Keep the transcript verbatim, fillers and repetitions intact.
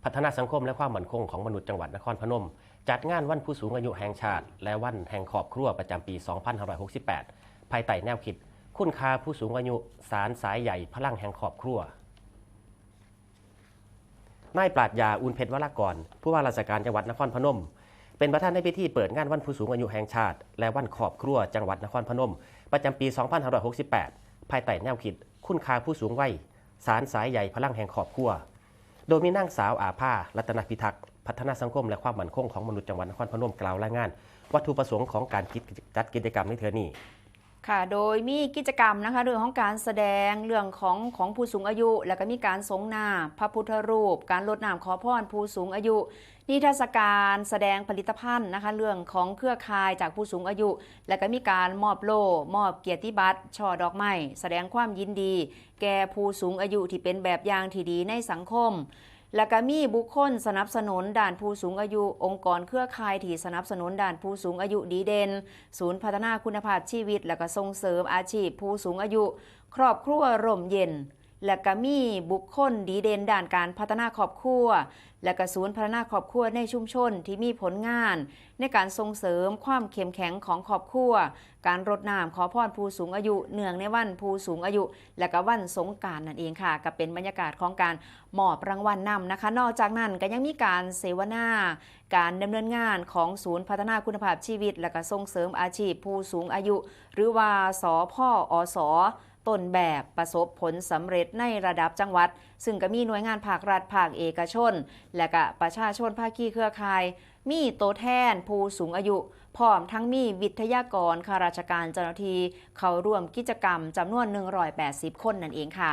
พัฒนาสังคมและความมั่นคงของมนุษย์จังหวัดนครพนม จัดงานวันผู้สูงอายุแห่งชาติ และวันแห่งครอบครัวประจำปี สองพันห้าร้อยหกสิบแปด ภายใต้แนวคิด คุณค่าผู้สูงอายุ สานสายใยพลังแห่งครอบครัว นายปราชญ์ยา อุ่นเพชรวรากร ผู้ว่าราชการจังหวัดนครพนม เป็นประธานในพิธีเปิดงานวันผู้สูงอายุแห่งชาติ และวันครอบครัวจังหวัดนครพนม ประจำปี สองพันห้าร้อยหกสิบแปด ภายใต้แนวคิด คุณค่าผู้สูงวัย สานสายใยพลังแห่งครอบครัว โดยมีนางสาว อาภา รัตนพิทักษ์ พัฒนาสังคมและความมั่นคงของมนุษย์จังหวัดนครพนม กล่าวรายงาน วัตถุประสงค์ของการจัดกิจกรรมในเทื่อนี้ ค่ะ โดยมีกิจกรรมนะคะ เรื่องของการแสดงเรื่องของของผู้สูงอายุ แล้วก็มีการสรงหน้าพระพุทธรูป การรดน้ำขอพรผู้สูงอายุ นิทรรศการแสดงผลิตภัณฑ์นะคะ เรื่องของเครือข่ายจากผู้สูงอายุ แล้วก็มีการมอบโล่ มอบเกียรติบัตร ช่อดอกไม้ แสดงความยินดี แก่ผู้สูงอายุที่เป็นแบบอย่างที่ดีในสังคม แล้วก็มีบุคคลสนับสนุนด้านผู้สูงอายุ องค์กรเครือข่ายที่สนับสนุนด้านผู้สูงอายุดีเด่น ศูนย์พัฒนาคุณภาพชีวิต และก็ส่งเสริมอาชีพผู้สูงอายุ ครอบครัวร่มเย็น และก็มีบุคคลดีเด่นด้านการพัฒนาครอบครัว และก็ศูนย์พัฒนาครอบครัวในชุมชนที่มีผลงาน ในการส่งเสริมความเข้มแข็งของครอบครัว การรดน้ำขอพรผู้สูงอายุ เนื่องในวันผู้สูงอายุ และก็วันสงกรานต์นั่นเองค่ะ ก็เป็นบรรยากาศของการมอบรางวัลนำนะคะ นอกจากนั้นก็ยังมีการเสวนา การดำเนินงานของศูนย์พัฒนาคุณภาพชีวิต และก็ส่งเสริมอาชีพผู้สูงอายุ หรือว่า สพอส ต้นแบบประสบผลสำเร็จในระดับจังหวัด ซึ่งก็มีหน่วยงานภาครัฐ ภาคเอกชน และก็ประชาชนภาคีเครือข่าย มีตัวแทนผู้สูงอายุ พร้อมทั้งมีวิทยากร ข้าราชการ เจ้าหน้าที่ เข้าร่วมกิจกรรมจำนวน หนึ่งร้อยแปดสิบ คนนั่นเองค่ะ